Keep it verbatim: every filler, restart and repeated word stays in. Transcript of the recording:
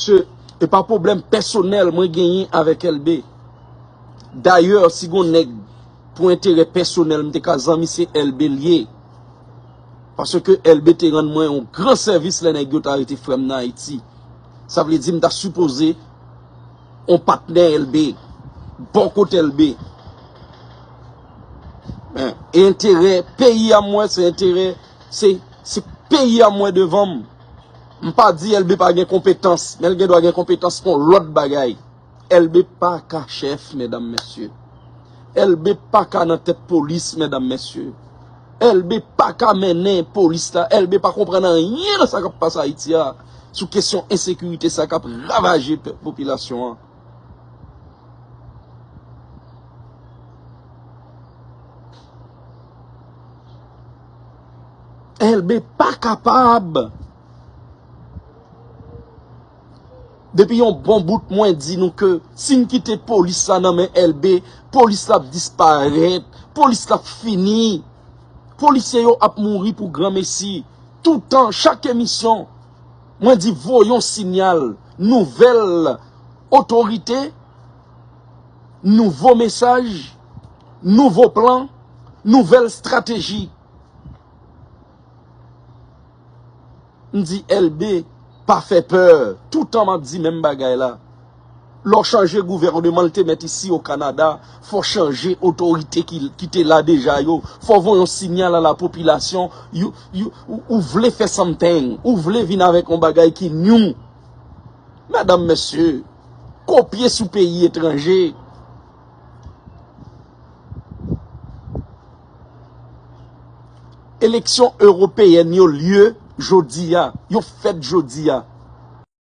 Mesye, e pa pwoblèm pèsonèl mwen genyen avèk L B. Dayè, si gon nèg pou enterè pèsonèl, m te ka zanmi, se L B l ye. Paske L B te rann mwen yon gran sèvis lè nèg yo ta rete frè m nan Ayiti. Sa vle di m ta sipoze yon patnè L B, bò kote L B. Men, e enterè peyi a mwen, se enterè, se, se peyi a mwen devan m. M pa di L B pa gen konpetans, men l gen dwa gen konpetans pou yon lòt bagay. L B pa ka chèf, medam, mesye. L B pa ka nan tèt polis, medam, mesye. L B pa ka mennen polis la. L B pa konprann anyen nan sa k ap pase Ayiti a, sou kesyon ensekirite sa k ap ravaje pèp, popilasyon an. L B pa kapab. Depi yon bon bout, mwen di nou ke si n kite polis la nan men L B, polis la ap disparèt, polis la ap fini. Polisye yo ap mouri pou granmesi. Toutan, chak emisyon, mwen di voye yon sinyal, nouvèl otorite, nouvo mesaj, nouvo plan, nouvèl estrateji. M di L B pa fè pè. Toutan m ap di menm bagay la. Lè w chanje gouvèneman l te mèt isi o Kanada, fò w chanje otorite ki, ki te la deja yo. Fò w voye yon sinyal a la popilasyon. You, you, ou, ou vle fè something. Ou vle vin avèk yon bagay ki new. Medam, mesye, kopye sou peyi etranje. Eleksyon ewopeyèn yo lye jodi a, yo fèt jodi a.